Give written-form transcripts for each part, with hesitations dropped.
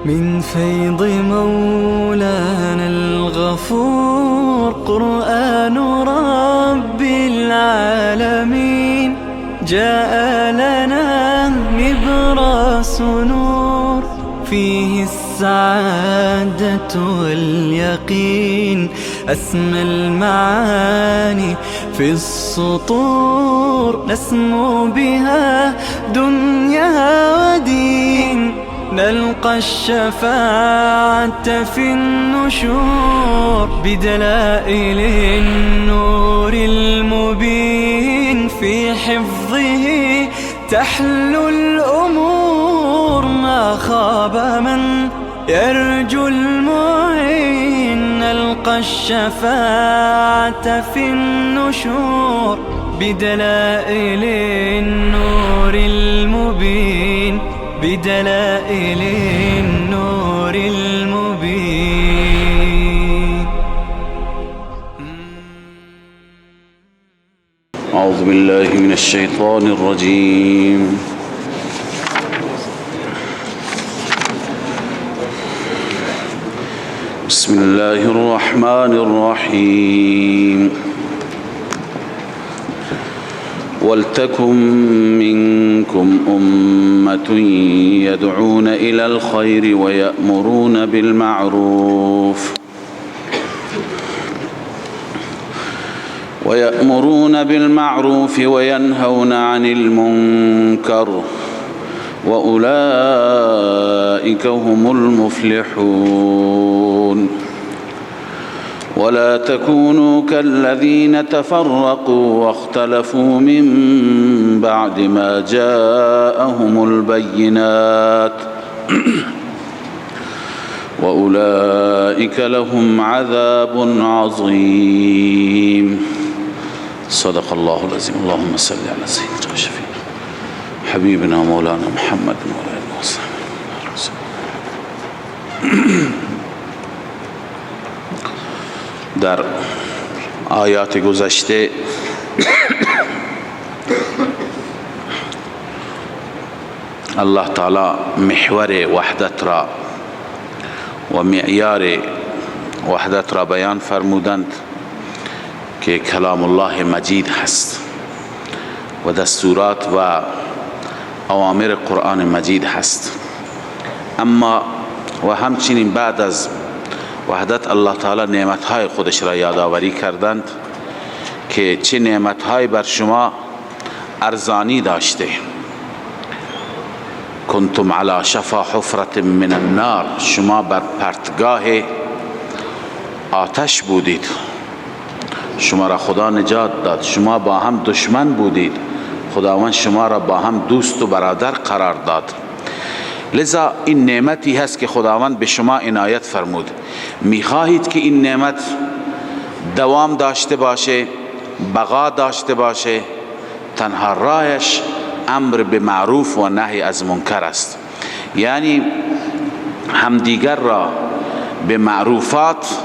من فيض مولانا الغفور. قرآن رب العالمين جاء لنا نبراس نور، فيه السعادة واليقين، أسمى المعاني في السطور، نسمو بها دنيا ودين، نلقى الشفاعة في النشور، بدلائل النور المبين، في حفظه تحلو الأمور، ما خاب من يرجو المعين، نلقى الشفاعة في النشور، بدلائل النور المبين، بدلائل النور المبين. أعوذ بالله من الشيطان الرجيم. بسم الله الرحمن الرحيم. ولتكن منكم أمة يدعون إلى الخير ويأمرون بالمعروف وينهون عن المنكر وأولئك هم المفلحون. ولا تكونوا كالذين تفرقوا واختلفوا من بعد ما جاءهم البينات وأولئك لهم عذاب عظيم. صدق الله العظيم. اللهم صل على سيدنا وشفينا حبيبنا مولانا محمد وعلى آله وصحبه. در آیات گذشته الله تعالی محور وحدت را و معیار وحدت را بیان فرمودند که کلام الله مجید هست و دستورات و اوامر قرآن مجید هست. اما و همچنین بعد از وحدت الله تعالی نعمتهای خودش را یادآوری کردند که چه نعمتهای بر شما ارزانی داشته. کنتم علی شفا حفرة من النار، شما بر پرتگاه آتش بودید، شما را خدا نجات داد. شما با هم دشمن بودید، خداوند شما را با هم دوست و برادر قرار داد. لذا این نعمتی هست که خداوند به شما عنایت فرمود. میخواهید که این نعمت دوام داشته باشه، بقا داشته باشه، تنها راهش امر به معروف و نهی از منکر است. یعنی همدیگر را به معروفات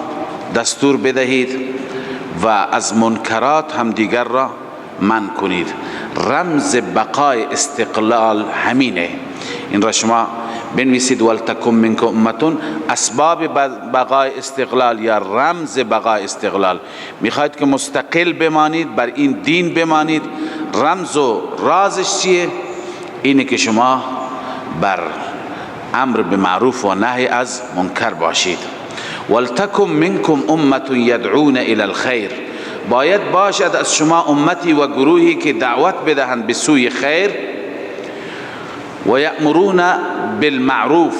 دستور بدهید و از منکرات همدیگر را منع کنید. رمز بقای استقلال همینه. این را شما بنویسید، ولتکن منکم امتون. اسباب بقای استقلال یا رمز بقای استقلال. میخواید که مستقل بمانید، بر این دین بمانید، رمز و رازش چیه؟ اینه که شما بر امر به معروف و نهی از منکر باشید. ولتکن منکم امة یدعون الی الخیر، باید باشد از شما امتی و گروهی که دعوت بدهند به سوی خیر، و یأمرون بالمعروف،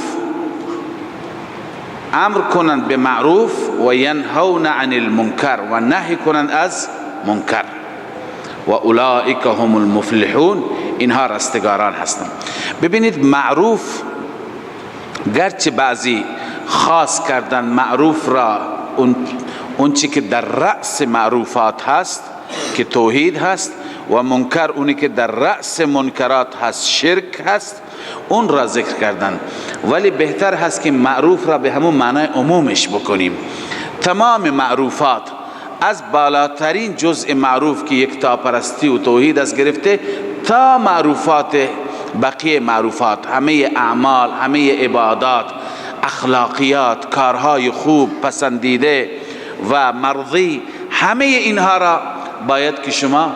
امر کنند به معروف، و ینهون عن المنکر، و نهی کنند از منکر. و اولئک هم المفلحون، اینها رستگاران هستند. ببینید معروف، گرچه بعضی خاص کردن معروف را، اون چی که در رأس معروفات هست که توحید هست، و منکر اونی که در رأس منکرات هست شرک هست، اون را ذکر کردن. ولی بهتر هست که معروف را به همون معنای عمومش بکنیم. تمام معروفات از بالاترین جزء معروف که یکتاپرستی و توحید از گرفته تا معروفات بقیه معروفات، همه اعمال، همه عبادات، اخلاقیات، کارهای خوب پسندیده و مرضی، همه اینها را باید که شما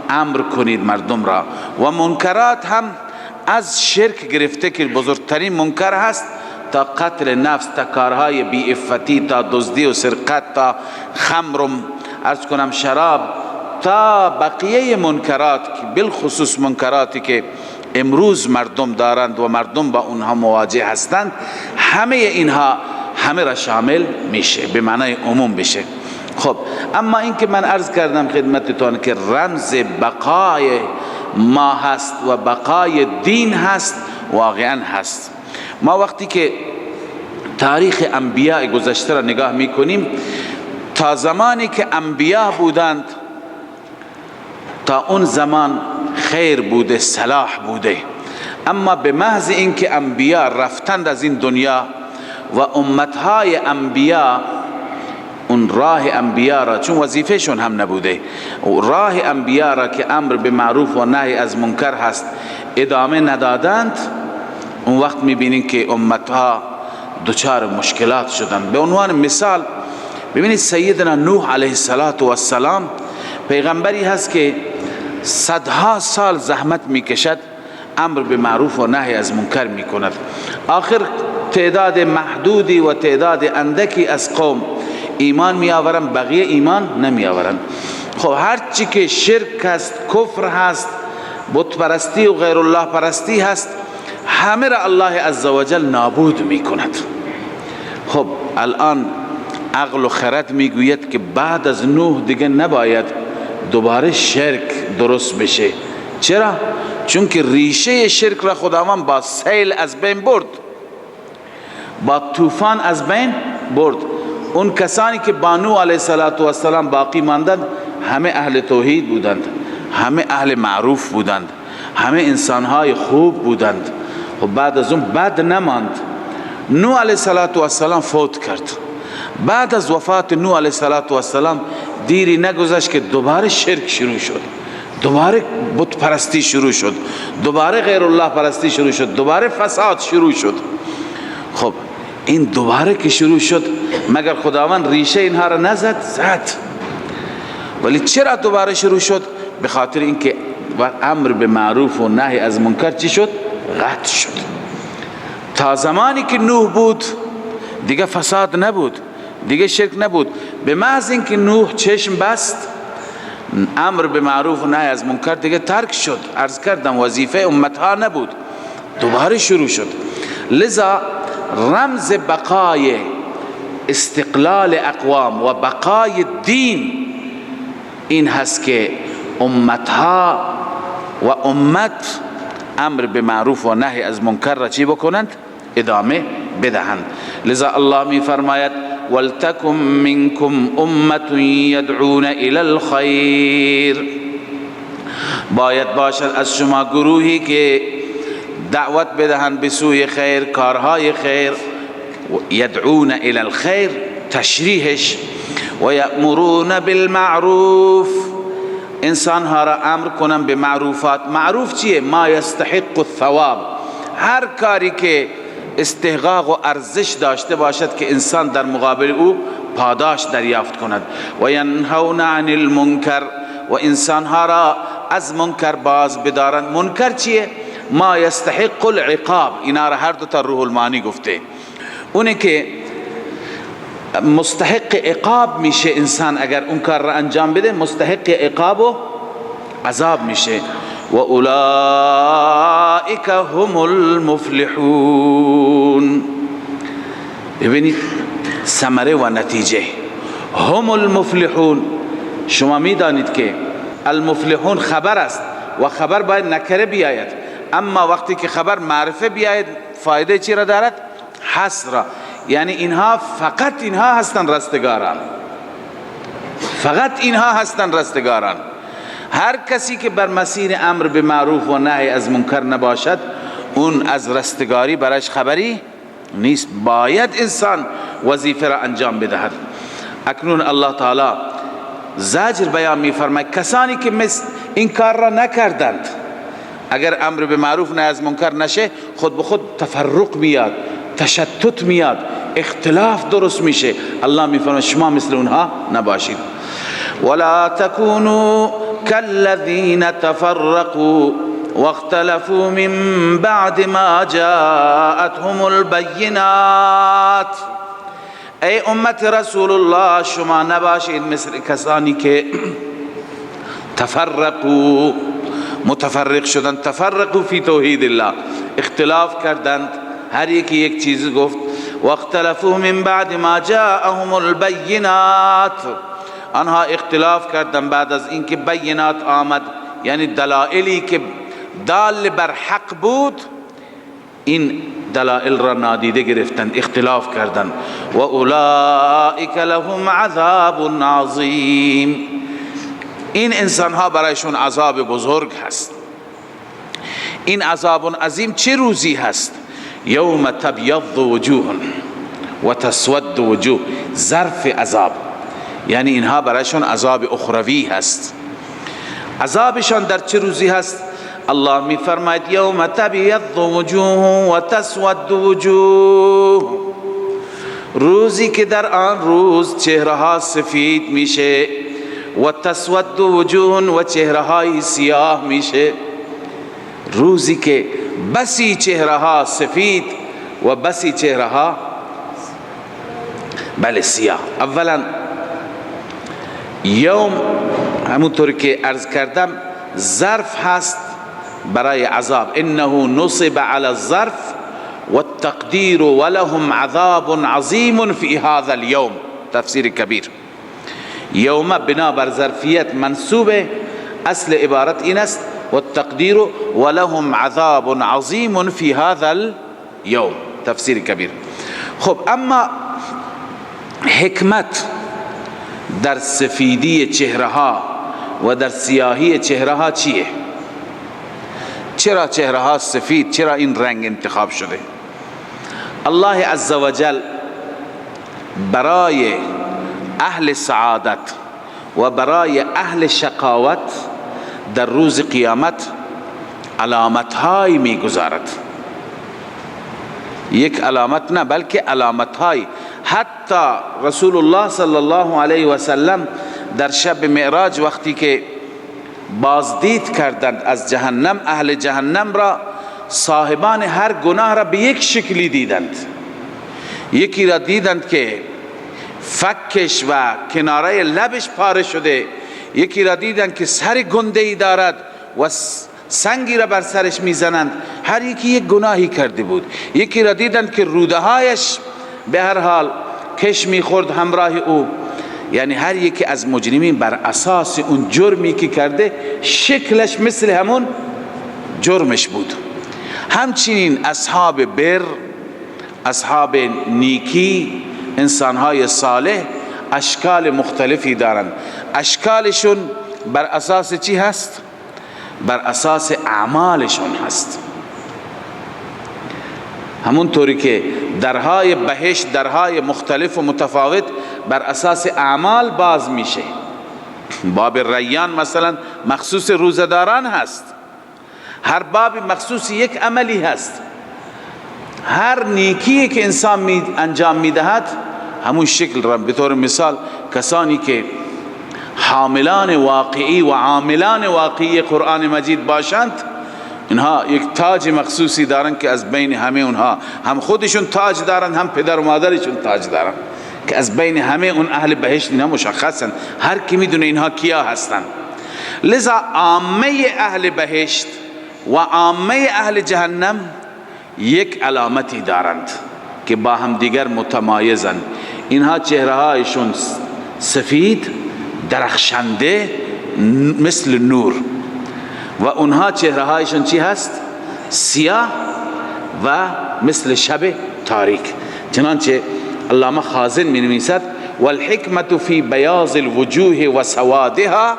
امر کنید مردم را. و منکرات هم از شرک گرفته که بزرگترین منکر هست تا قتل نفس، تا کارهای بی عفتی، تا دزدی و سرقت، تا خمر و عرض کنم شراب، تا بقیه منکرات که بالخصوص منکراتی که امروز مردم دارند و مردم با اونها مواجه هستند، همه اینها همه را شامل میشه، به معنای عموم بشه. خب اما اینکه من عرض کردم خدمتتان که رمز بقای ما هست و بقای دین هست، واقعا هست. ما وقتی که تاریخ انبیاء گذشته را نگاه میکنیم، تا زمانی که انبیاء بودند تا اون زمان خیر بوده، صلاح بوده. اما به محض اینکه انبیاء رفتند از این دنیا و امتهای انبیاء اون راه انبیاء را، چون وظیفهشون هم نبوده، راه انبیاء را که امر به معروف و نهی از منکر هست ادامه ندادند، اون وقت میبینین که امتها دچار مشکلات شدند. به عنوان مثال ببینید سیدنا نوح علیه السلام پیغمبری هست که صدها سال زحمت میکشد، امر به معروف و نهی از منکر میکند. آخر تعداد محدودی و تعداد اندکی از قوم ایمان می آورند، بقیه ایمان نمی آورند. خب هرچی که شرک هست، کفر هست، بت پرستی و غیر الله پرستی هست، همه را الله عزوجل نابود می کند. خب الان عقل و خرد می گوید که بعد از نوح دیگه نباید دوباره شرک درست بشه. چرا؟ چون که ریشه شرک را خداوند با سیل از بین برد، با طوفان از بین برد. اون کسانی که با نوح علیه السلام باقی ماندند همه اهل توحید بودند، همه اهل معروف بودند، همه انسانهای خوب بودند. خب بعد از اون بد نماند. نوح علیه السلام فوت کرد. بعد از وفات نوح علیه السلام دیری نگذشت که دوباره شرک شروع شد، دوباره بت پرستی شروع شد، دوباره غیر الله پرستی شروع شد، دوباره فساد شروع شد. خب این دوباره که شروع شد، مگر خداوند ریشه اینها را نزد؟ زد. ولی چرا دوباره شروع شد؟ به خاطر اینکه امر به معروف و نهی از منکر چی شد؟ قطع شد. تا زمانی که نوح بود دیگه فساد نبود، دیگه شرک نبود. به محض اینکه نوح چشم بست، امر به معروف و نهی از منکر دیگه ترک شد. عرض کردم وظیفه امتها نبود، دوباره شروع شد. لذا رمز بقای استقلال اقوام و بقای دین این هست که امتها و امت امر به معروف و نهی از منکر را چی بکنند؟ ادامه بدهند. لذا الله می فرماید ولتکن منکم امة یدعون الی الخیر، باید باشد از شما گروهی که دعوت بدهند به سوی خیر، کارهای خیر. یدعون الی الخیر تشریحش، و یأمرون بالمعروف، انسانها را امر کنن به معروفات. معروف چیه؟ ما یستحق الثواب، هر کاری که استحقاق و ارزش داشته باشد که انسان در مقابل او پاداش دریافت کند. و ینهون عن المنکر، و انسانها را از منکر باز بدارند. منکر چیه؟ ما یستحق العقاب. اینا را هر دو تا روح المعانی گفته. اونه که مستحق عقاب میشه انسان اگر اون کار را انجام بده، مستحق عقاب و عذاب میشه. و اولئک هم المفلحون. ببینید ثمره و نتیجه، هم المفلحون. شما میدانید که المفلحون خبر است و خبر باید نکره بیاید، اما وقتی که خبر معرفه بیاید فایده چی را دارد؟ حصر. یعنی اینها فقط اینها هستند رستگاران، فقط اینها هستند رستگاران. هر کسی که بر مسیر امر به معروف و نهی از منکر نباشد، اون از رستگاری برایش خبری نیست. باید انسان وظیفه را انجام بدهد. اکنون الله تعالی زجر بیان می‌فرماید کسانی که این کار را نکردند. اگر امر به معروف نهی از منکر نشه، خود به خود تفرق میاد، تشتت میاد، اختلاف درست میشه. الله میفرماید شما مثل اونها نباشید. ولا تكونوا كالذين تفرقوا واختلفوا من بعد ما جاءتهم البينات. ای امت رسول الله، شما نباشید مثل کسانی که تفرقوا، متفرق شدند، تفرقوا فی توحید الله، اختلاف کردند، هر یکی یک چیز گفت. واختلفوا من بعد ما جاءهم البینات، آنها اختلاف کردند بعد از اینکه بینات آمد، یعنی دلائلی که دال بر حق بود، این دلائل را نادیده گرفتند، اختلاف کردند. و اولئک لهم عذاب عظیم، این انسانها برایشون عذاب بزرگ هست. این عذاب عظیم چه روزی هست؟ یوم تبیض وجوه و تسود وجوه، ظرف عذاب، یعنی اینها برایشون عذاب اخروی هست. عذابشان در چه روزی هست؟ الله می فرماید یوم تبیض وجوه و تسود وجوه، روزی که در آن روز چهره ها سفید میشه و تسود وجوه و چهره های سیاه میشه. روزی که بسی چهره ها سفید و بسی چهره ها بله سیاه. اولا یوم همونطور که عرض کردم ظرف هست برای عذاب، انه نصب على الظرف والتقدیر ولهم عذاب عظیم فی هذا اليوم، تفسیر کبیر. یوم بنابر ظرفیت منصوبه، اصل عبارت این است والتقدیر ولهم عذاب عظیم فی هذا اليوم، تفسیر کبیر. خب اما حکمت در سفیدی چهره ها و در سیاهی چهره ها چیه؟ چرا چهره ها سفید؟ چرا این رنگ انتخاب شده؟ الله عزوجل برای اهل سعادت و برای اهل شقاوت در روز قیامت علامت های میگذارد. یک علامت نه، بلکه علامت های. حتی رسول الله صلی الله علیه و سلم در شب معراج وقتی که بازدید کردند از جهنم، اهل جهنم را، صاحبان هر گناه را به یک شکلی دیدند. یکی را دیدند که فکش و کناره لبش پاره شده، یکی را دیدند که سر گنده ای دارد و سنگی را بر سرش میزنند. هر یکی یک گناهی کرده بود. یکی را دیدند که روده هایش به هر حال کش میخورد همراه او. یعنی هر یکی از مجرمین بر اساس اون جرمی که کرده شکلش مثل همون جرمش بود. همچنین اصحاب بر، اصحاب نیکی، انسانهای صالح اشکال مختلفی دارند. اشکالشون بر اساس چی هست؟ بر اساس اعمالشون هست. همونطوری که درهای بهشت، درهای مختلف و متفاوت بر اساس اعمال باز میشه. باب ریان مثلا مخصوص روزه‌داران هست. هر باب مخصوص یک عملی هست. هر نیکی که انسان انجام میدهد همون شکل را. به طور مثال کسانی که حاملان واقعی و عاملان واقعی قرآن مجید باشند، اینها یک تاج مخصوصی دارن که از بین همه اونها، هم خودشون تاج دارن، هم پدر و مادرشون تاج دارن، که از بین همه اون اهل بهشت اینها مشخصن، هر کی میدونه اینها کیا هستن. لذا عامه اهل بهشت و عامه اهل جهنم یک علامتی دارند که با هم دیگر متمایزند. اینها چهره هایشون سفید درخشنده مثل نور، و اونها چهره هایشون چی هست؟ سیاه و مثل شب تاریک. چنانچه علامه خازن می نویسد والحکمت فی بیاض الوجوه و سوادها،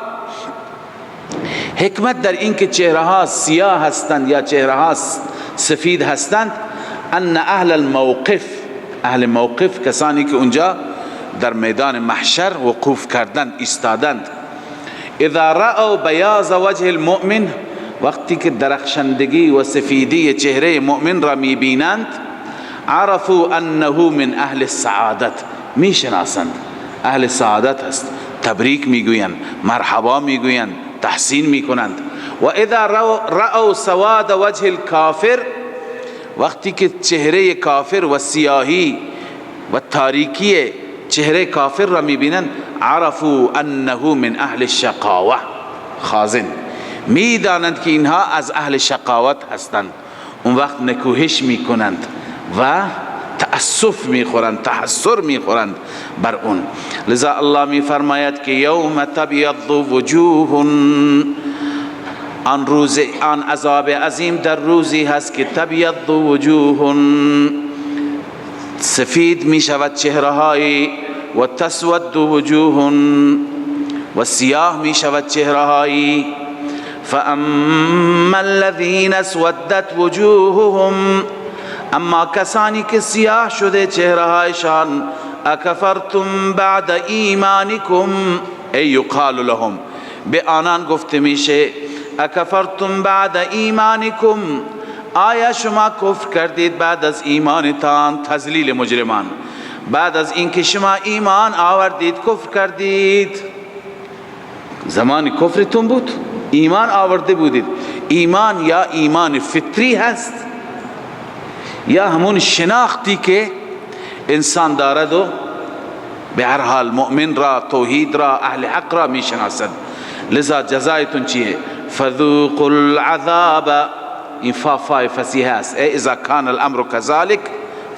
حکمت در این که چهره ها سیاه هستند یا چهره ها سفید هستند، ان اهل الموقف، اهل موقف کسانی که اونجا در میدان محشر وقوف کردند، ایستادند، اذا رأوا بیاض وجه المؤمن، وقتی که درخشندگی و سفیدی چهره مؤمن را میبینند، عرفوا انه من اهل السعادت، میشناسند اهل سعادت هست، تبریک میگویند، مرحبا میگویند، تحسین میکنند. و اذا رأوا سواد وجه الكافر، وقتی که چهره کافر و سیاهی و تاریکی چهره کافر را میبینند، عرفوا انه من اهل الشقاوه، خازن میدانند که اینها از اهل شقاوت هستند. اون وقت نکوهش میکنند و تأسف میخورند، تحسر میخورند بر اون. لذا الله میفرماید که یوم تبیض وجوه، آن روز، آن عذاب عظیم در روزی هست که تبیض وجوه، سفید میشود چهره‌های، و تسود وجوه، و سیاه میشود چهره‌های. فاما الذین اسودت وجوههم، اما کسانی که سیاه شده چهره‌هایشان، اکفرتم بعد ایمانکم، ای یقال لهم، به آنان گفته میشه اکفرتم بعد ایمانکم، آیا شما کفر کردید بعد از ایمانتان؟ تذلیل مجرمان، بعد از اینکه شما ایمان آوردید کفر کردید. زمان کفرتون بود، ایمان آورده بودید. ایمان یا ایمان فطری هست یا همون شناختی که انسان دارد و به هر حال مؤمن را، توحید را، اهل حق را میشناسد. لذا جزایتون چیه؟ فذوقوا العذاب، این فا فای فصیحه است، ای اذا کان الامر كذلك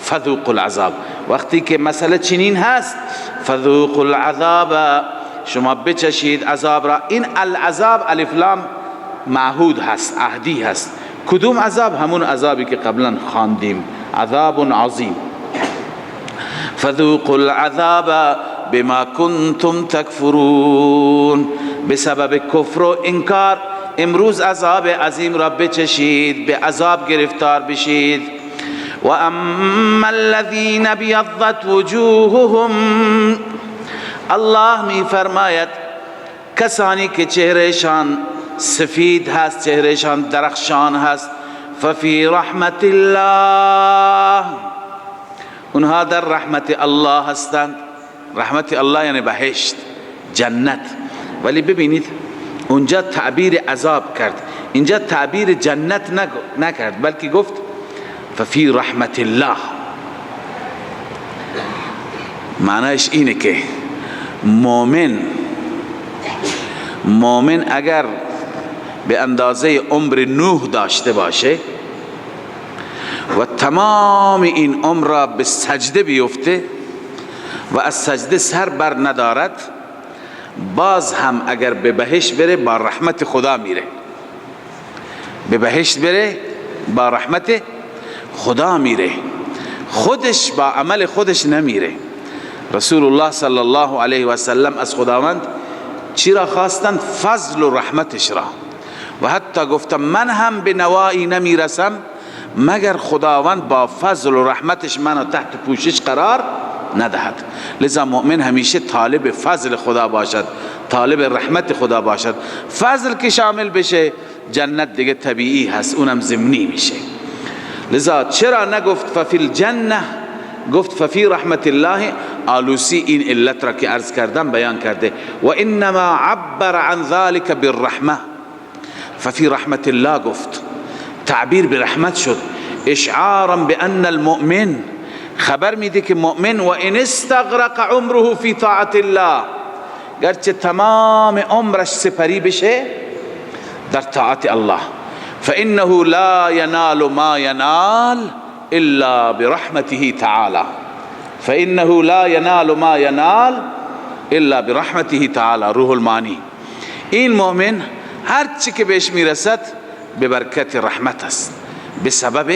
فذوقوا العذاب، وقتی که مسئله چنین هست فذوقوا العذاب، شما بچشید عذاب را. این العذاب الف لام معهود هست، عهدی هست. کدوم عذاب؟ همون عذابی که قبلا خواندیم، عذاب عظیم. فذوقوا العذاب بما کنتم تکفرون، بسبب کفر و انکار امروز عذاب عظیم را بچشید، به عذاب گرفتار بشید. و اما الذین ابیضت وجوههم، الله می فرماید کسانی که چهرهشان سفید هست، چهرهشان درخشان هست، ففی رحمت الله، اونها در رحمت الله هستند. رحمت الله یعنی بهشت، جنت. ولی ببینید اونجا تعبیر عذاب کرد، اینجا تعبیر جنت نکرد، بلکه گفت ففی رحمت الله. معنیش اینه که مؤمن اگر به اندازه عمر نوح داشته باشه و تمام این عمر را به سجده بیفته و از سجده سر بر ندارد، باز هم اگر به بهشت بره با رحمت خدا میره، به بهشت بره با رحمت خدا میره، خودش با عمل خودش نمیره. رسول الله صلی الله علیه و سلم از خداوند چی را خواستند؟ فضل و رحمتش را. و حتی گفتم من هم به نوایی نمیرسم مگر خداوند با فضل و رحمتش منو تحت پوشش قرار ندهد. لذا مؤمن همیشه طالب فضل خدا باشد، طالب رحمت خدا باشد. فضل که شامل بشه جنت دیگه طبیعی هست، اونم ضمنی میشه. لذا چرا نگفت ففی الجنه، گفت ففی رحمت الله؟ آلوسی این علت را که عرض کردم بیان کرده. و انما عبر عن ذلك بالرحمه، ففی رحمت الله گفت، تعبیر به رحمت شد، اشعارا بان المؤمن، خبر میده که مؤمن و ان استغرق عمره فی طاعت الله، گرچه تمام عمرش سپری بشه در طاعت الله، فانه لا ینال ما ینال الا برحمته تعالی، فانه لا ینال ما ینال الا برحمته تعالی. روح المعانی. این مؤمن هر چی که بهش میرسد به برکت رحمت است، به سبب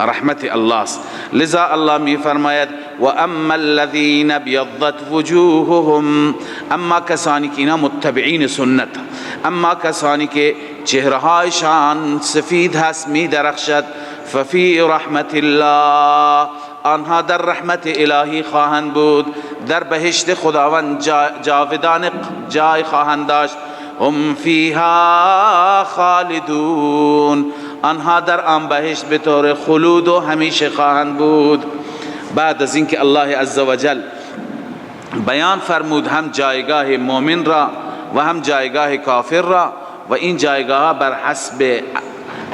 رحمت الله است. لذا الله می فرماید و اما الذین ابیضت وجوههم، اما کسانی که اینا متبعین سنت، اما کسانی که چهرهایشان سفید هست می درخشد، ففی رحمت الله، آنها در رحمت الهی خواهند بود، در بهشت خداوند جاودان جای خواهند داشت. هم فیها خالدون، آنها در آن بهشت به طور خلود و همیشه خواهند بود. بعد از اینکه الله عزوجل بیان فرمود هم جایگاه مؤمن را و هم جایگاه کافر را، و این جایگاه بر حسب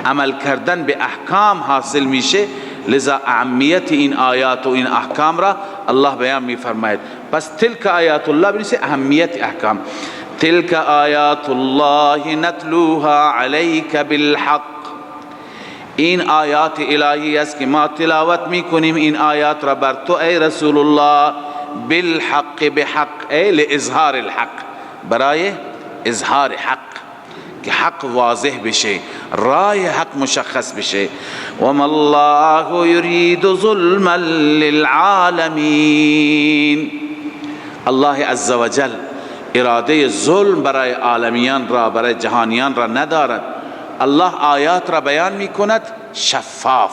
عمل کردن به احکام حاصل میشه، لذا اهمیت این آیات و این احکام را الله بیان میفرماید. پس تلک آیات الله بنویسه اهمیت احکام. تلک آیات الله نتلوها علیک بالحق، این آیات الهی است که ما تلاوت میکنیم این آیات را بر تو ای رسول الله، بالحق، بحق، ای لإظهار الحق، برای اظهار حق، که حق واضح بشه، راه حق مشخص بشه. و ما الله یرید ظلما للعالمین، الله عزوجل اراده ظلم برای عالمیان را، برای جهانیان را ندارد. الله آیات را بیان میکند شفاف،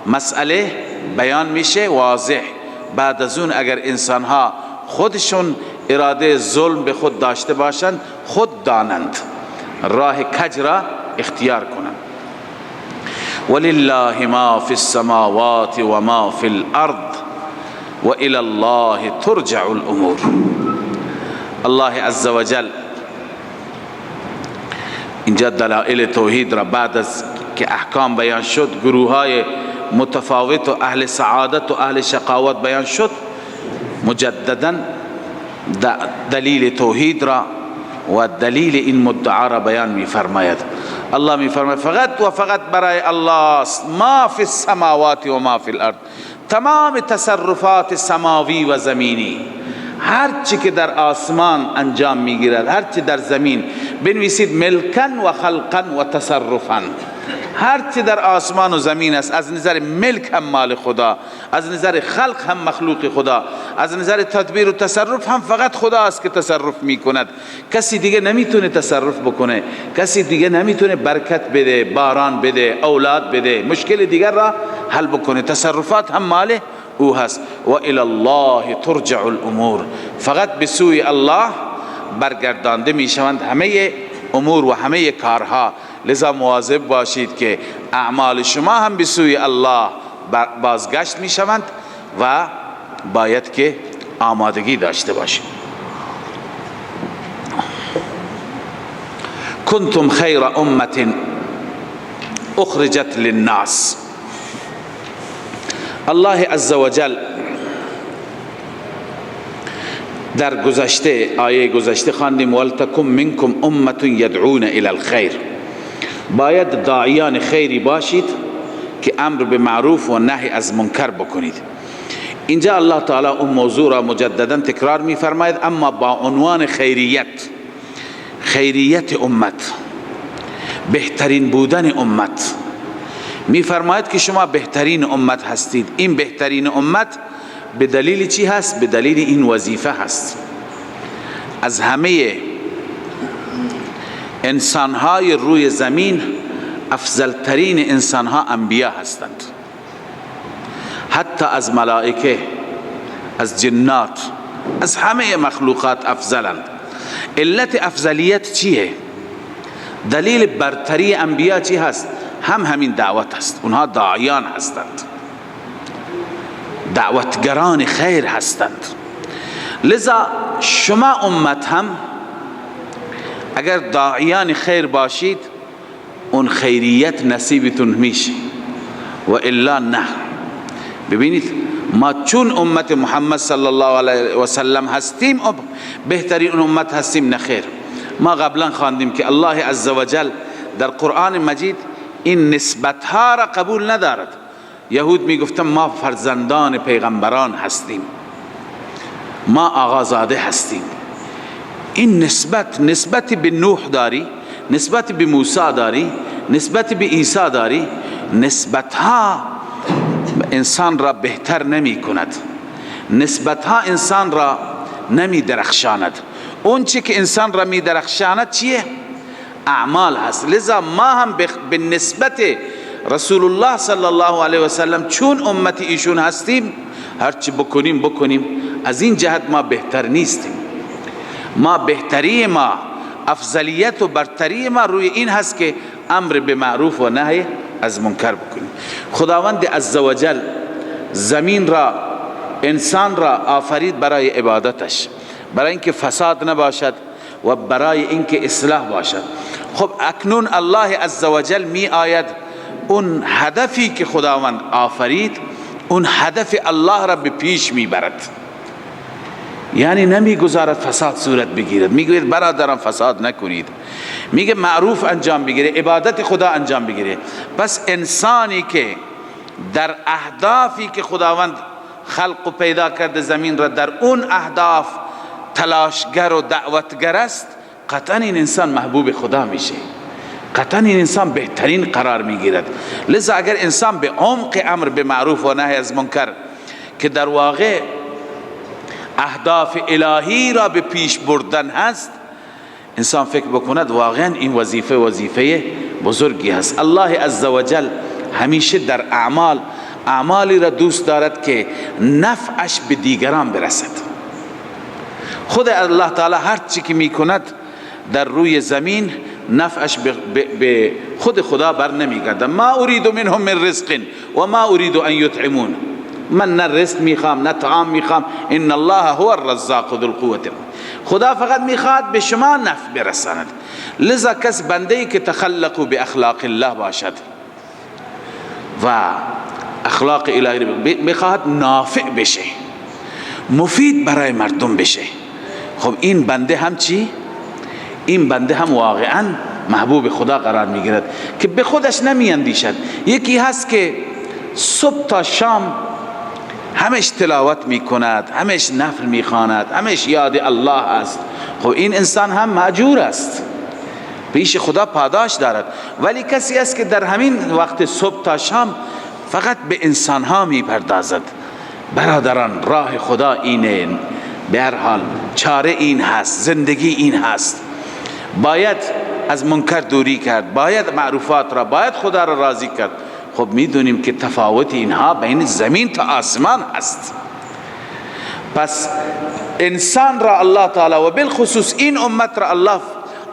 مسئله بیان میشه واضح. بعد از اون اگر انسانها خودشون اراده ظلم به خود داشته باشند، خود دانند، راه کج را اختیار کنند. ولله ما فی السماوات و ما فی الارض و الی الله ترجع الامور. الله عزوجل اینجا دلائل توحید را بعد از که احکام بیان شد، گروه های متفاوت و اهل سعادت و اهل شقاوت بیان شد، مجددا دلیل توحید را و دلیل این مدعا را بیان می فرماید. الله می فرماید فقط و فقط برای الله است ما فی السماوات و ما فی الارض، تمام تصرفات سماوی و زمینی، هر چی که در آسمان انجام میگیرد، هر چی در زمین، بنویسید ملکن و خلقا و تصرفا، هر چی در آسمان و زمین است از نظر ملک هم مال خدا، از نظر خلق هم مخلوق خدا، از نظر تدبیر و تصرف هم فقط خدا است که تصرف میکند. کسی دیگه نمیتونه تصرف بکنه، کسی دیگه نمیتونه برکت بده، باران بده، اولاد بده، مشکل دیگر را حل بکنه، تصرفات هم مال او هست. و الی الله ترجع الامور، فقط به سوی الله برگردانده میشوند همه امور و همه کارها. لذا مواظب باشید که اعمال شما هم به سوی الله بازگشت میشوند و باید که آمادگی داشته باشید. کنتم خیر امة اخرجت للناس. الله عزوجل در گذشته، آیه گذشته خواندیم ولتکن منکم امة یدعون الی الخیر، باید داعیان خیری باشید که امر به معروف و نهی از منکر بکنید. اینجا الله تعالی اون موضوع را مجددا تکرار می فرماید، اما با عنوان خیریت، خیریت امت، بهترین بودن امت. می فرماید که شما بهترین امت هستید. این بهترین امت به دلیل چی هست؟ به دلیل این وظیفه هست. از همه انسانهای روی زمین افضلترین انسانها انبیا هستند، حتی از ملائکه، از جنات، از همه مخلوقات افضلند. علت افضلیت چیه؟ دلیل برتری انبیا چی هست؟ هم همین دعوت هست. اونها داعیان هستند، دعوتگران خیر هستند. لذا شما امت هم اگر داعیان خیر باشید اون خیریت نصیبتون میشه و الا نه. ببینید ما چون امت محمد صلی الله علیه و سلم هستیم بهترین امت هستیم؟ نه خیر. ما قبلا خواندیم که الله عزوجل در قرآن مجید این نسبت ها را قبول ندارد. یهود میگفتن ما فرزندان پیغمبران هستیم، ما آقازاده هستیم. این نسبت، نسبت به نوح داری، نسبت به موسی داری، نسبت به عیسی داری، نسبت ها انسان را بهتر نمی کند، نسبت ها انسان را نمی درخشاند. اون چی که انسان را می درخشاند چیه؟ اعمال هست. لذا ما هم به نسبت رسول الله صلی الله علیه و سلم چون امت ایشون هستیم، هرچی بکنیم بکنیم، از این جهت ما بهتر نیستیم. ما بهتری ما، افضلیت و برتری ما روی این هست که امر به معروف و نهی از منکر بکنیم. خداوند عزوجل زمین را انسان را آفرید برای عبادتش، برای اینکه فساد نباشد و برای اینکه اصلاح باشد. خب اکنون الله عزوجل می آید اون هدفی که خداوند آفرید، اون هدف الله را به پیش می برد، یعنی نمیگذارد فساد صورت بگیرد. میگوید برادران فساد نکنید، میگه معروف انجام بگیره، عبادت خدا انجام بگیره. پس انسانی که در اهدافی که خداوند خلق و پیدا کرده زمین را، در اون اهداف تلاشگر و دعوتگر است، قطعا این انسان محبوب خدا میشه، قطعا این انسان بهترین قرار میگیرد. لذا اگر انسان به عمق امر به معروف و نهی از منکر که در واقع اهداف الهی را به پیش بردن هست، انسان فکر بکند واقعا این وظیفه وظیفه بزرگی هست. الله عزوجل همیشه در اعمال اعمالی را دوست دارد که نفعش به دیگران برسد. خود الله تعالی هر چی که میکند در روی زمین نفعش به خود خدا بر نمیگرده. ما اريد منهم من رزق و ما اريد ان یطعمون، من نه رزق میخوام نه طعام میخوام، ان الله هو الرزاق ذو القوة. خدا فقط میخواد به شما نفع برساند. لذا کس بنده ای که تخلقوا باخلاق الله باشد و اخلاق الهی میخواهد نافع بشه، مفید برای مردم بشه، خب این بنده هم چی؟ این بنده هم واقعا محبوب خدا قرار میگیرد که به خودش نمیاندیشد. یکی هست که صبح تا شام همش تلاوت میکند، همش نفل میخواند، همش یاد الله است. خب این انسان هم مأجور است، پیش خدا پاداش دارد. ولی کسی است که در همین وقت صبح تا شام فقط به انسانها میپردازد. برادران راه خدا اینه، به هر حال چاره این هست، زندگی این هست، باید از منکر دوری کرد، باید معروفات را، باید خدا را راضی کرد. خب میدونیم که تفاوت اینها بین زمین تا آسمان هست. پس انسان را الله تعالی و بالخصوص این امت را الله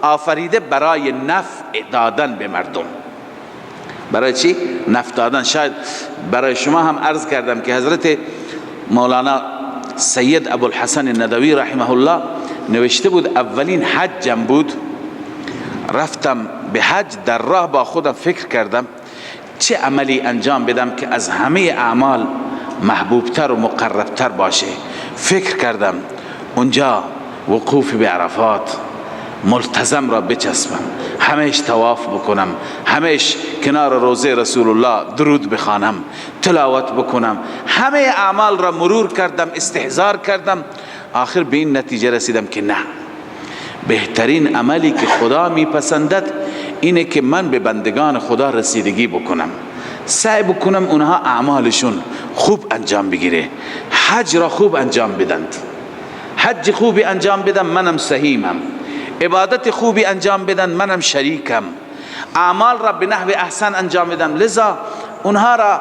آفریده برای نفع دادن به مردم. برای چی؟ نفع دادن. شاید برای شما هم عرض کردم که حضرت مولانا سید ابوالحسن ندوی رحمه الله نوشته بود اولین حجم بود، رفتم به حج، در راه با خودم فکر کردم چه عملی انجام بدم که از همه اعمال محبوبتر و مقربتر باشه. فکر کردم اونجا وقوف به عرفات ملتزم را بچسبم، همیش طواف بکنم، همیش کنار روضه رسول الله درود بخوانم، تلاوت بکنم، همه اعمال را مرور کردم، استحضار کردم، آخر به این نتیجه رسیدم که نه، بهترین عملی که خدا میپسندد اینه که من به بندگان خدا رسیدگی بکنم، سعی بکنم اونها اعمالشون خوب انجام بگیره، حج را خوب انجام بدند، حج خوبی انجام بدم منم سهیمم، عبادت خوبی انجام بدن منم شریکم، اعمال را به نحو احسن انجام بدم. لذا اونها را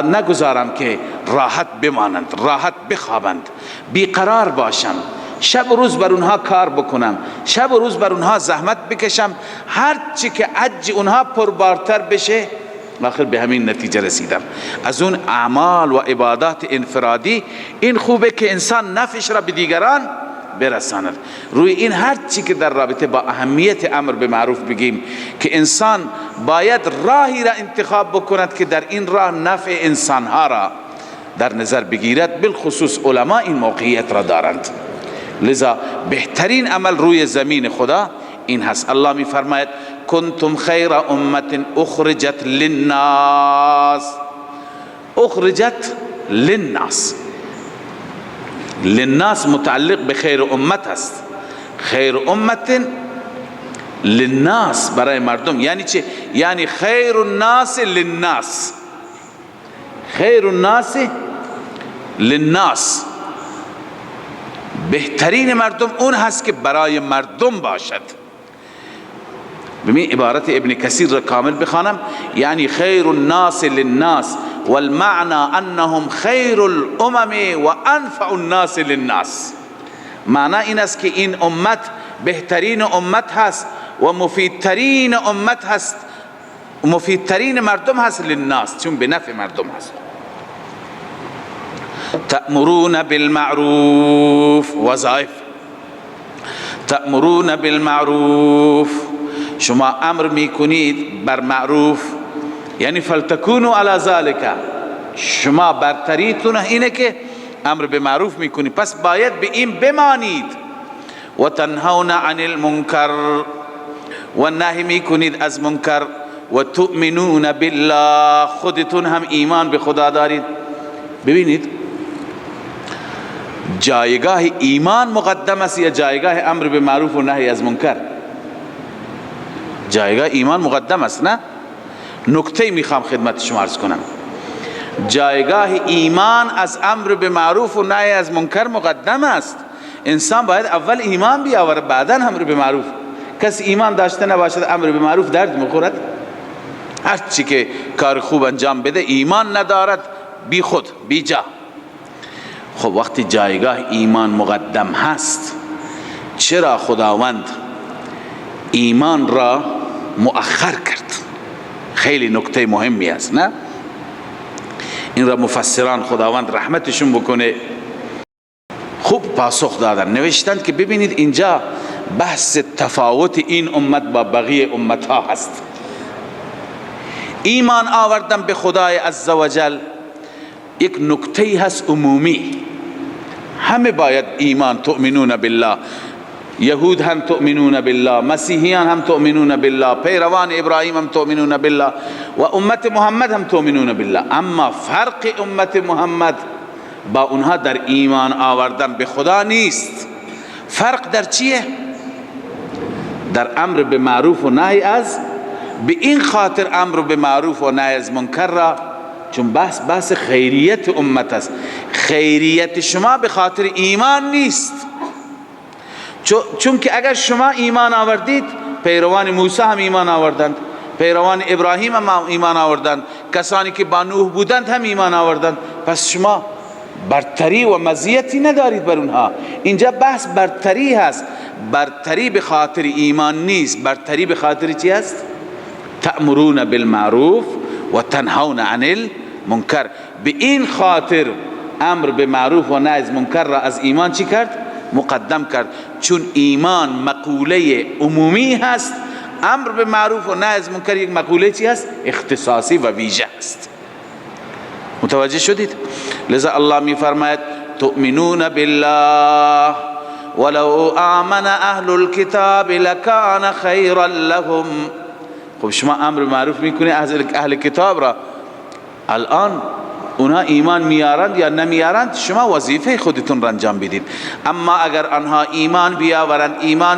نگذارم که راحت بمانند، راحت بخوابند، بیقرار باشم، شب و روز بر اونها کار بکنم، شب و روز بر اونها زحمت بکشم، هر چی که عج اونها پربارتر بشه. آخر به همین نتیجه رسیدم. از اون اعمال و عبادات انفرادی این خوبه که انسان نفعش را به دیگران برساند. روی این هر چی که در رابطه با اهمیت امر به معروف بگیم که انسان باید راهی را انتخاب بکند که در این راه نفع انسانها را در نظر بگیرد، بالخصوص علما این موقعیت را دارند. لذا بهترین عمل روی زمین خدا این هست. الله می فرماید کنتم خیر امت اخرجت للناس، اخرجت للناس، للناس متعلق به خیر امت هست. خیر امت للناس برای مردم، یعنی چه؟ یعنی خیر الناس للناس، خیر الناس للناس، بهترین مردم اون هست که برای مردم باشد. ببین عبارت ابن کثیر را کامل بخوانم، یعنی خیر الناس للناس والمعنى انهم خیر الامم و انفع الناس للناس. معنی این است که این امت بهترین امت هست و مفیدترین امت هست، مفیدترین مردم هست للناس، چون به نفع مردم هست. تأمرون بالمعروف، وظایف، تأمرون بالمعروف، شما امر میکنید بر معروف، یعنی فلتکونوا علی ذلک، شما برتریتون اینه که امر به معروف میکنید، پس باید به این بمانید. و تنهون عن المنکر، و نهی میکنید از منکر. و تؤمنون بالله، خودتون هم ایمان به خدا دارید. ببینید جایگاه ایمان مقدم است یا جایگاه امر به معروف و نهی از منکر؟ جایگاه ایمان مقدم است، نه؟ نکته میخوام خدمت شما عرض کنم. جایگاه ایمان از امر به معروف و نهی از منکر مقدم است. انسان باید اول ایمان بیاورد، بعدا امر به معروف. کسی ایمان داشته نباشد امر به معروف درد میخورد. هر چی که کار خوب انجام بده ایمان ندارد، بی خود بی جا. خب وقتی جایگاه ایمان مقدم هست، چرا خداوند ایمان را مؤخر کرد؟ خیلی نکته مهمی است، نه؟ این را مفسران خداوند رحمتشون بکنه خوب پاسخ دادن، نوشتند که ببینید اینجا بحث تفاوت این امت با بقیه امت ها هست. ایمان آوردن به خدای عزوجل یک نکته هست عمومی، همه باید ایمان، تؤمنون بالله، یهود هم تؤمنون بالله، مسیحیان هم تؤمنون بالله، پیروان ابراهیم هم تؤمنون بالله و امت محمد هم تؤمنون بالله. اما فرق امت محمد با اونها در ایمان آوردن به خدا نیست. فرق در چیه؟ در امر به معروف و نهی از، به این خاطر امر به معروف و نهی از منکر را، چون بحث خیریت امت است. خیریت شما به خاطر ایمان نیست، چون که اگر شما ایمان آوردید، پیروان موسی هم ایمان آوردند، پیروان ابراهیم هم ایمان آوردند، کسانی که با نوح بودند هم ایمان آوردند، پس شما برتری و مزیتی ندارید بر اونها. اینجا بحث برتری هست، برتری به خاطر ایمان نیست، برتری به خاطر چی هست؟ تأمرون بالمعروف و تنهون عن المنکر. به این خاطر امر به معروف و نهی از منکر را از ایمان چی کرد؟ مقدم کرد. چون ایمان مقوله عمومی هست، امر به معروف و نهی از منکر یک مقوله چی هست؟ اختصاصی و ویژه است. متوجه شدید؟ لذا الله می فرماید تؤمنون بالله ولو آمن اهل الكتاب لکان خیرا لهم. خب شما امر معروف میکنی اهل کتاب را، الان اونها ایمان میارند یا نمیارند، شما وظیفه خودتون را انجام بدید. اما اگر آنها ایمان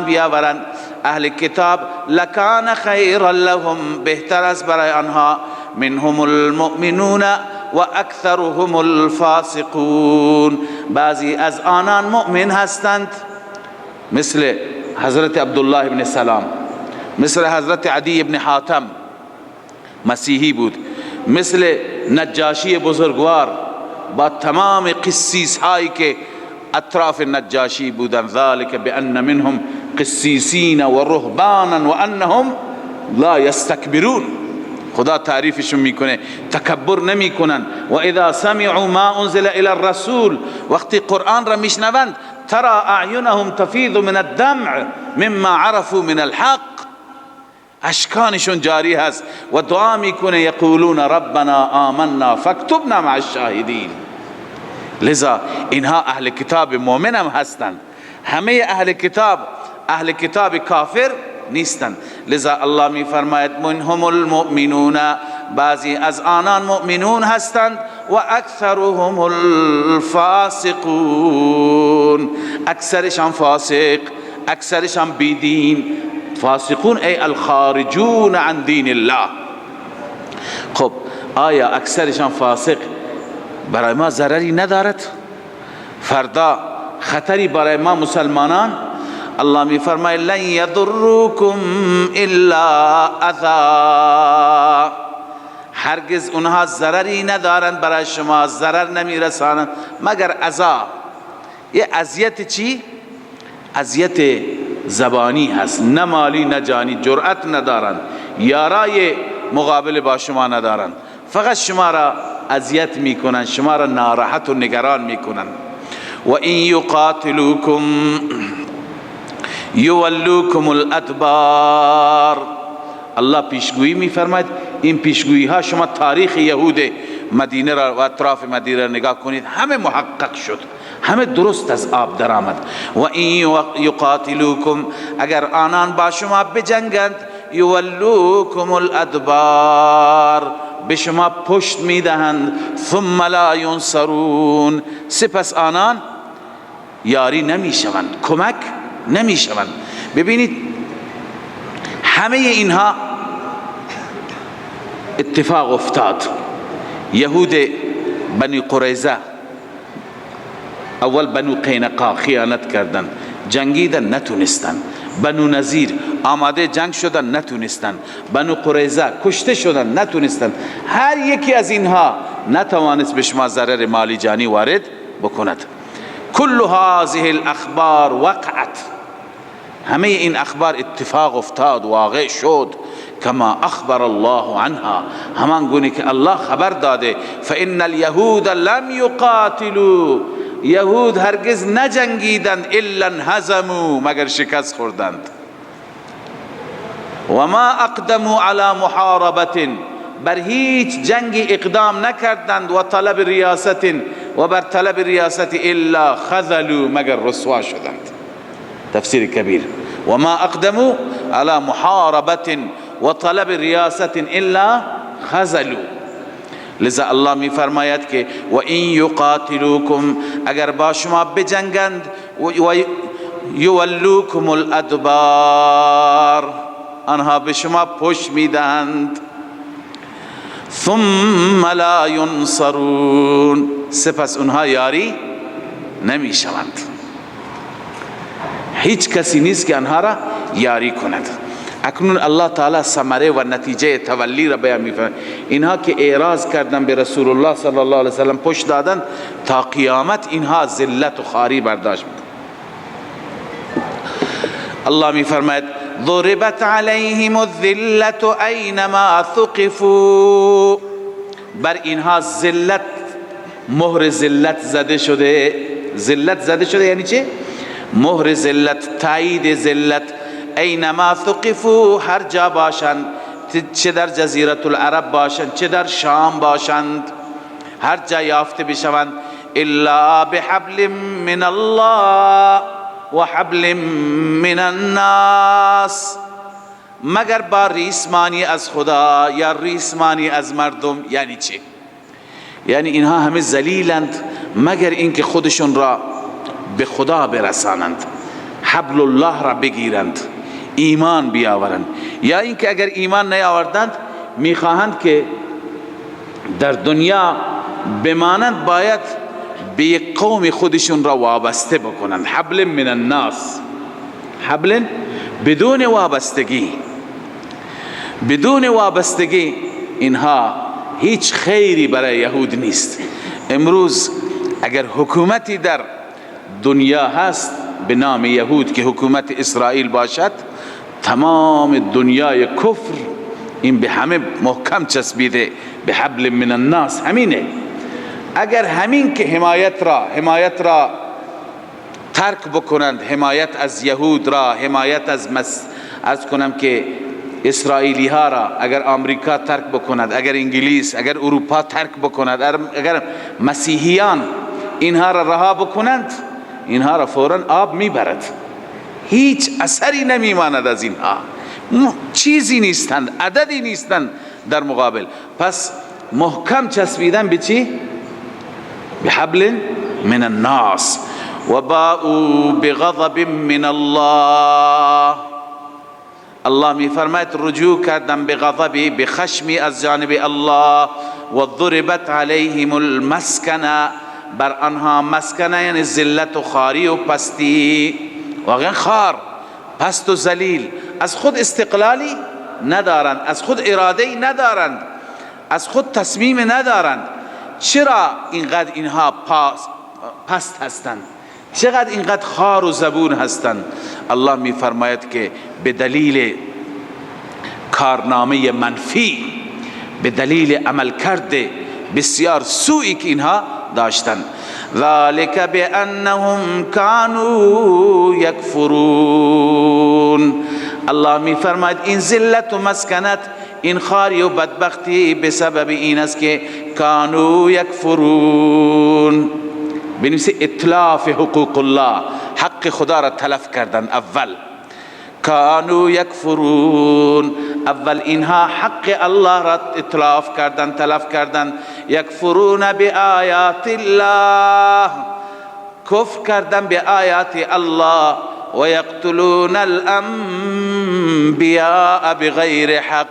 بیاورند اهل کتاب، لکان خیرا لهم، بهتر است برای آنها. منهم المؤمنون و اکثرهم الفاسقون، بعضی از آنان مؤمن هستند، مثل حضرت عبدالله ابن سلام، مثل حضرت عدی ابن حاتم مسیحی بود، مثل نجاشی بزرگوار با تمام قسیس هایی که اطراف نجاشی بودند، ذلك بان منهم قسیسین و رهبانا و انهم لا یستکبرون. خدا تعریفشون میکنه، تکبر نمیکنن. و اذا سمعوا ما انزل الى الرسول، وقتی قرآن را میشنوند، ترى اعینهم تفیض من الدمع مما عرفوا من الحق، اشکانشون جاری هست و دعا میکنه، یقولون ربنا آمنا فاکتبنا مع الشاهدین. لذا اینها اهل کتاب مؤمن هم هستند، همه اهل کتاب اهل کتاب کافر نیستند. لذا الله می فرماید منهم المؤمنون، بعضی از آنان مؤمنون هستند، و اکثرهم الفاسقون، اکثرشان فاسق، اکثرشان بیدین. فاسقون ای الخارجون عن دین الله. خب آیا اکثرشان فاسق برای ما ضرری ندارد؟ فردا خطری برای ما مسلمانان؟ الله می فرماید لن یضرکم الا اذی، هرگز اونها ضرری ندارند برای شما، ضرر نمیرسانند مگر اذا. یه اذیت چی؟ اذیت زبانی هست، نه مالی نه جانی، جرأت ندارند، یارای مقابل با شما ندارند، فقط شما را اذیت میکنن، شما را ناراحت و نگران میکنن. و این یقاتلوکم یولوکم الادبار. الله پیشگویی میفرماید، این پیشگویی ها شما تاریخ یهود مدینه را و اطراف مدینه را نگاه کنید، همه محقق شد، همه درست از آب در آمد. و این یقاتلوکم، اگر آنان با شما بجنگند، یولوکم الادبار، به شما پشت میدهند، ثم لا ینصرون، سپس آنان یاری نمیشوند، کمک نمیشوند. ببینید همه اینها اتفاق افتاد. یهود بنی قریظه اول بنو قینقاع خیانت کردند، جنگیدن نتونستن. بنو نظیر آماده جنگ شدن نتونستن. بنو قریظه کشته شدن نتونستن. هر یکی از اینها نتوانست به شما ضرر مالی جانی وارد بکند. کل هذه الاخبار وقعت، همه این اخبار اتفاق افتاد، واقع شد. کما اخبر الله عنها، همان گونه که الله خبر داده. فان اليهود لم يقاتلوا، یهود هرگز نجنگیدند، الا انهزموا، مگر شکست خوردند. و ما اقدموا على محاربت، بر هیچ جنگی اقدام نکردند. و طلب ریاست، و بر طلب ریاست، الا خذلوا، مگر رسوا شدند. تفسیر کبیر. و ما اقدموا على محاربت و طلب ریاست الا خذلوا. لذا الله می فرماید که و این یقاتلوکم، اگر با شما بجنگند، و یولوکم الادبار، آنها به شما پشت میدهند، ثم لا ینصرون، سپس اونها یاری نمیشوند. هیچ کسی نیست که آنها را یاری کند. اکنون الله تعالی ثمره و نتیجه تولی را بیان می‌فرماید. اینها که اعراض کردن به رسول الله صلی الله علیه وسلم، پشت دادن، تا قیامت اینها ذلت و خواری برداشت می‌کنند. الله می‌فرماید ضربت علیهم الذلة اینما ثقفوا، بر اینها ذلت، مهر ذلت زده شده. ذلت زده شده یعنی چه؟ مهر ذلت، تایید ذلت. اینما ثقفوا، هر جا باشند، چه در جزیره العرب باشند، چه در شام باشند، هر جا یافته بشوند، الا بحبل من الله و حبل من الناس، مگر با ریسمانی از خدا یا ریسمانی از مردم. یعنی چه؟ یعنی اینها همه ذلیلند مگر اینکه خودشون را به خدا برسانند، حبل الله را بگیرند، ایمان بیاورند، یا اینکه اگر ایمان نیاوردند میخواهند که در دنیا بمانند، باید به یک قوم خودشون را وابسته بکنند. حبل من الناس، حبل بدون وابستگی، بدون وابستگی اینها هیچ خیری برای یهود نیست. امروز اگر حکومتی در دنیا هست به نام یهود که حکومت اسرائیل باشد، تمام دنیای کفر این به همه محکم چسبیده، به حبل من الناس. همینه. اگر همین که حمایت را ترک بکنند، حمایت از یهود را، حمایت از از کنم که اسرائیلی ها را، اگر آمریکا ترک بکند، اگر انگلیس، اگر اروپا ترک بکند، اگر مسیحیان اینها را رها بکنند، اینها را فوراً آب میبرد، هیچ اثری نمیماند از اینها، چیزی نیستند، عددی نیستند در مقابل. پس محکم چسبیدن به چی؟ به حبل من الناس. و باءوا بغضب من الله، الله می فرماید رجوع کردن به غضبی، به خشمی از جانب الله. و ضربت علیهم المسکنه، بر آنها مسکنه یعنی ذلت و خواری و پستی، واقعا خار، پست و ذلیل، از خود استقلالی ندارند، از خود اراده‌ای ندارند، از خود تصمیم ندارند. چرا اینقدر اینها پست هستند؟ چقدر اینقدر خار و زبون هستند؟ الله می فرماید که به دلیل کارنامه منفی، به دلیل عملکرد بسیار سوئی که اینها داشتند. ذلك بأنهم كانوا یکفرون. الله می فرماید این ذلت و مسکنت، این خاری و بدبختی به سبب این است که کانوا یکفرون. بنویسه اتلاف حقوق الله، حق خدا را تلف کردن. اول کانوا یکفرون، اول اینها حق الله را اتلاف کردن، تلف کردن. یکفرون بآیات الله، کفر کردن به آیات الله. و یقتلون الانبیاء بغیر حق.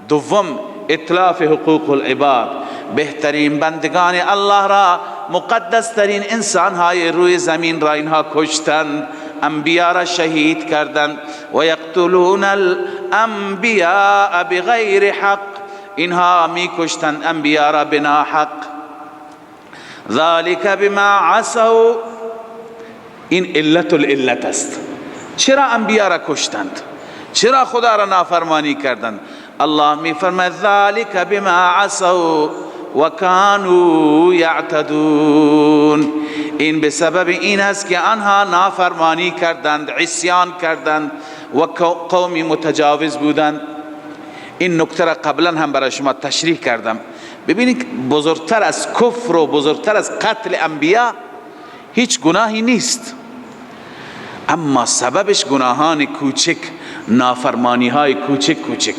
دوم اتلاف حقوق العباد، بهترین بندگان الله را، مقدس ترین انسان های روی زمین را اینها کشتند، انبیا را شهید کردند. و یقتلون الانبیاء بغیر حق، اینها می کشتند انبیا را بنا حق. ذلك بما عصوا، این علت العلت است. چرا انبیا را کشتند؟ چرا خدا را نافرمانی کردند؟ الله می فرماید ذلك بما عصوا و کانوا یعتدون. این به سبب این است که آنها نافرمانی کردند، عصیان کردند و قومی متجاوز بودند. این نکته را قبلا هم برای شما تشریح کردم. ببینید بزرگتر از کفر و بزرگتر از قتل انبیا هیچ گناهی نیست، اما سببش گناهان کوچک، نافرمانی های کوچک کوچک.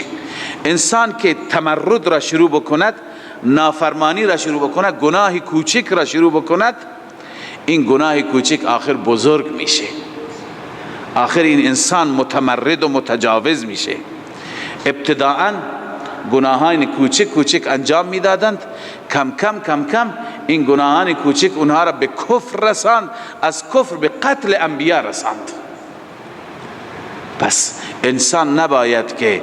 انسان که تمرد را شروع بکند، نافرمانی را شروع بکند، گناه کوچک را شروع بکند، این گناه کوچک آخر بزرگ میشه، آخر این انسان متمرد و متجاوز میشه. ابتداءً گناهان کوچک کوچک انجام میدادند، کم کم کم کم این گناهان کوچک اونها را به کفر رساند، از کفر به قتل انبیا رساند. پس انسان نباید که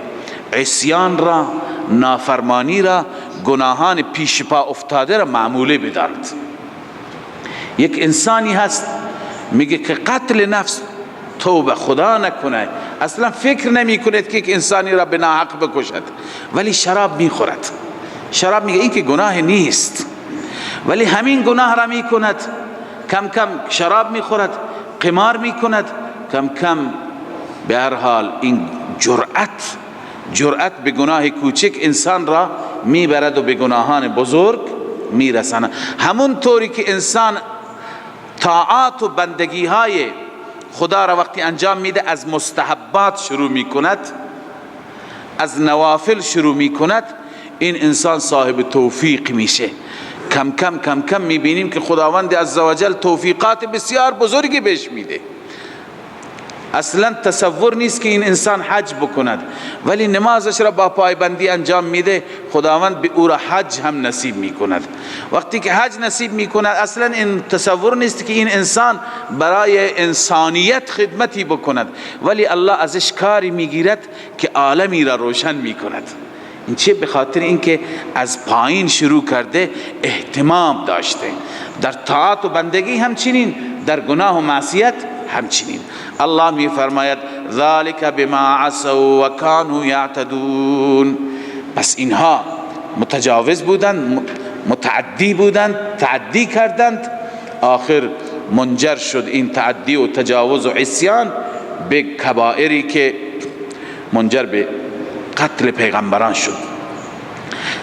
عصیان را، نافرمانی را، گناهان پیش پا افتاده را معمولی بداند. یک انسانی هست میگه که قتل نفس توبه خدا نکنه، اصلا فکر نمی کند که یک انسانی را به ناحق بکشد، ولی شراب میخورد. شراب میگه این که گناه نیست، ولی همین گناه را میکند. کم کم شراب میخورد، قمار میکند، کم کم به هر حال این جرأت به گناه کوچک انسان را میبرد و به گناهان بزرگ میرساند. همون طوری که انسان طاعات و بندگی های خدا را وقتی انجام میده از مستحبات شروع میکند، از نوافل شروع میکند، این انسان صاحب توفیق میشه. کم کم کم کم میبینیم که خداوند عزوجل توفیقات بسیار بزرگی بهش میده. اصلا تصور نیست که این انسان حج بکند، ولی نمازش را با پایبندی انجام میده، خداوند به او را حج هم نصیب میکند. وقتی که حج نصیب میکند، اصلا این تصور نیست که این انسان برای انسانیت خدمتی بکند، ولی الله ازش کاری میگیرد که عالمی را روشن میکند. این چه؟ به خاطر اینکه از پایین شروع کرده، اهتمام داشته در طاعت و بندگی، همچنین در گناه و معصیت همچنین. الله می فرماید ذالک بما عصوا و کانوا یعتدون. پس اینها متجاوز بودند، متعدی بودند، تعدی کردند، آخر منجر شد این تعدی و تجاوز و عصیان به کبائری که منجر به قتل پیغمبران شد.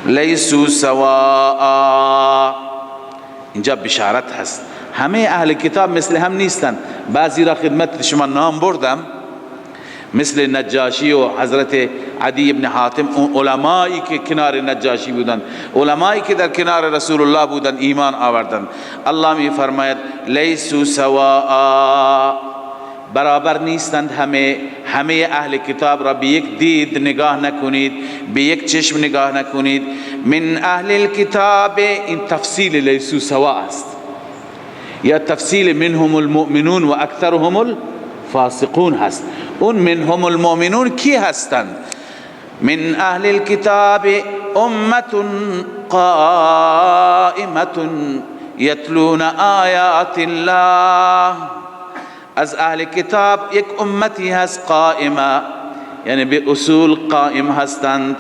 لیسوا سواء، اینجا بشارت هست، همه اهل کتاب مثل هم نیستند. بعضی را خدمت شما نام بردم، مثل نجاشی و حضرت عدی ابن حاتم، علمایی که کنار نجاشی بودند، علمایی که در کنار رسول الله بودند، ایمان آوردند. الله می فرماید لیسوا سواء، برابر نیستند همه. همه اهل کتاب را به یک دید نگاه نکنید، به یک چشم نگاه نکنید. من اهل الکتاب، این تفصیل لیسوا سواء است، یا تفصیل منهم المؤمنون و اکثرهم الفاسقون هست. اون منهم المؤمنون کی هستند؟ من اهل الكتاب امة قائمة یتلون آیات الله. از اهل کتاب یک امتی هست قائمه، یعنی به اصول قائم هستند.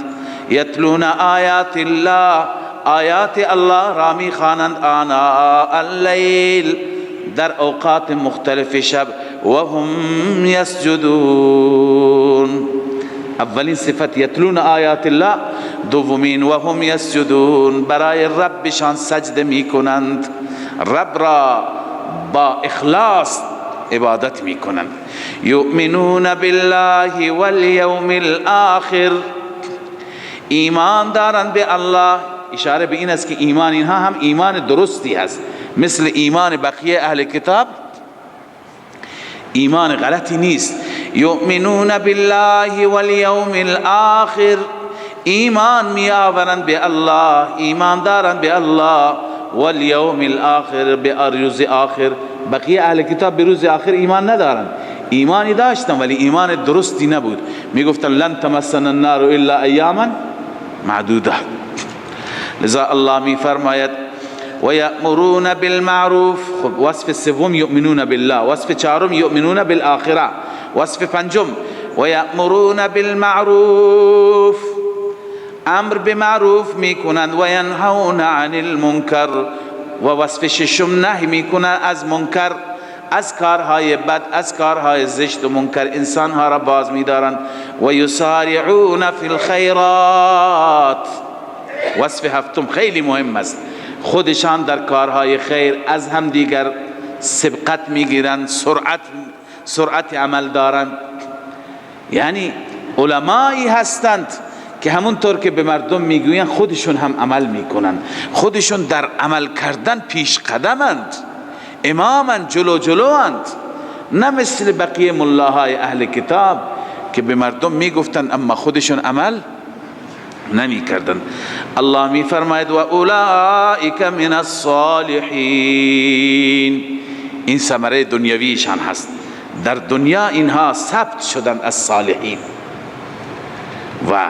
یتلون آیات الله، آیات الله را میخوانند، آناء اللیل، در اوقات مختلف شب، و هم یسجدون. اولین صفت یتلون آیات الله، دومین و هم یسجدون، برای ربشان سجده میکنند، رب را با اخلاص عبادت میکنند. یؤمنون بالله والیوم الاخر، ایمان دارند به الله. اشاره به این است که ایمان اینها هم ایمان درستی هست، مثل ایمان بقیه اهل کتاب ایمان غلطی نیست. یؤمنون بالله والیوم الاخر، ایمان می آورند به الله، ایمان دارند به الله، والیوم الاخر، به روز آخر. بقیه اهل کتاب به روز آخر ایمان ندارند، ایمانی داشتن ولی ایمان درستی نبود، میگفتن لن تمسنا النار الا ایاما معدوده. لذا الله می فرماید و یأمرون بالمعروف. خب وصف سوم یؤمنون بالله، وصف چهارم یؤمنون بالآخره، وصف پنجم و یأمرون بالمعروف، امر به معروف میکنند، و ینهون عن المنکر، و وصف ششم نهی میکنند از منکر، از کارهای بد، از کارهای زشت و منکر انسانها را باز میدارند. و یسارعون فی الخیرات، وصف هفتم خیلی مهم است، خودشان در کارهای خیر از هم دیگر سبقت میگیرند، سرعت عمل دارند. یعنی علمایی هستند که همونطور که به مردم میگویند خودشون هم عمل میکنند، خودشون در عمل کردن پیش قدمند، امامند، جلو جلوند، نه مثل بقیه ملاهای اهل کتاب که به مردم میگفتند اما خودشون عمل نمی کردند. الله می فرماید و اولئک من الصالحین. این ثمره دنیویشان هست، در دنیا اینها ثبت شدند از صالحین. و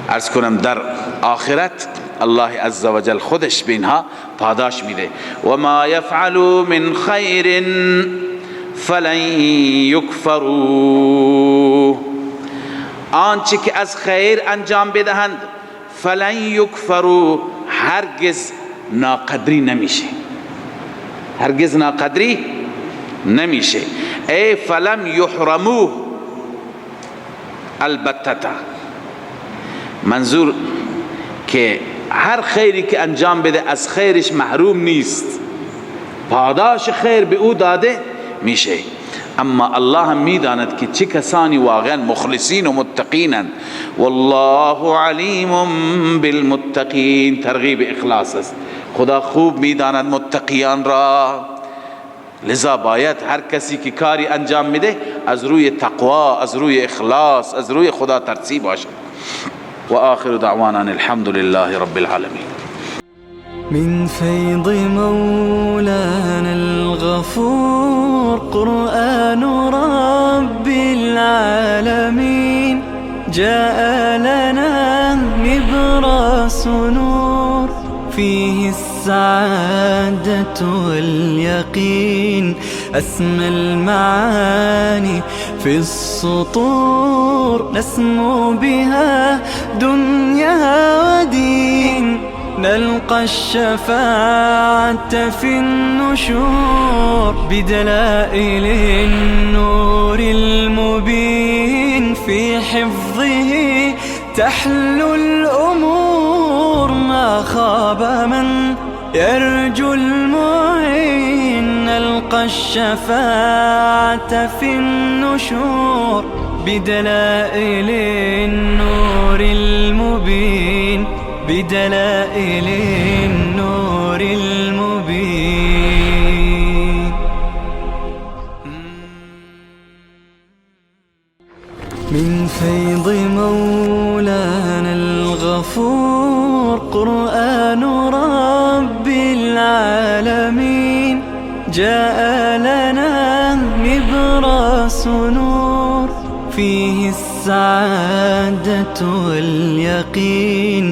عرض کنم در آخرت الله عزوجل خودش به اینها پاداش میده. و ما یفعلوا من خیر فلن یکفروا، آنچه که از خیر انجام بدهند فلن یکفروا، هرگز ناقدری نمیشه، هرگز ناقدری نمیشه. ای فلم یحرموه البتة، منظور که هر خیری که انجام بده از خیرش محروم نیست، پاداش خیر به او داده میشه. اما الله هم میداند که چه کسانی واقعا مخلصین و متقینند. والله علیم بالمتقین، ترغیب اخلاص است. خدا خوب میداند متقیان را، لذا باید هر کسی که کاری انجام میده از روی تقوا، از روی اخلاص، از روی خدا ترسی باشد. و آخر دعوانا الحمد لله رب العالمین. من فیض مولانا الغفور قرآن رب العالمین جاء لنا نبراس نور فيه السعادة واليقين أسمى المعاني في السطور نسمو بها دنيا ودين نلقى الشفاعة في النشور بدلائل النور المبين في حفظه تحلو الأمور ما خاب من يرجو المعين نلقى الشفاعة في النشور بدلائل النور المبين بدلائل النور المبين. من فيض مولانا الغفور قرآن رب العالمين جاء لنا نبراس نور فيه السعادة واليقين.